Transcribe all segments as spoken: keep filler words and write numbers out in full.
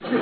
Ah,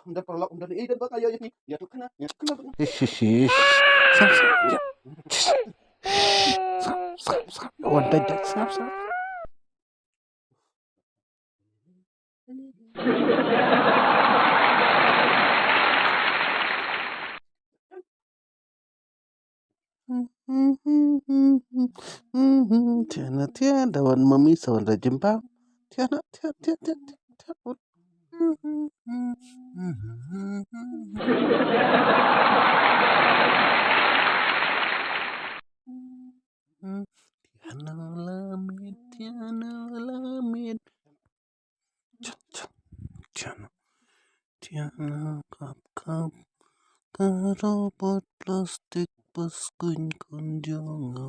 ym don paralok, ym don ei, don ba ka ïa ïa ni. Ïa tu khana, ïa tu khana. Ish, ish, ish. Sam, sam, ïa. Sam, sam, sam. Wan dai dai, sam, sam. Tiana, tiana, da wan mami sa wan da jempa. Tiana, tiana, tiana, tiana, tiana. Tiana la mit, tiana la mit. Chan, chan, chan. Tiana kap kap. Ka robot plastik ba skun kun jong nga.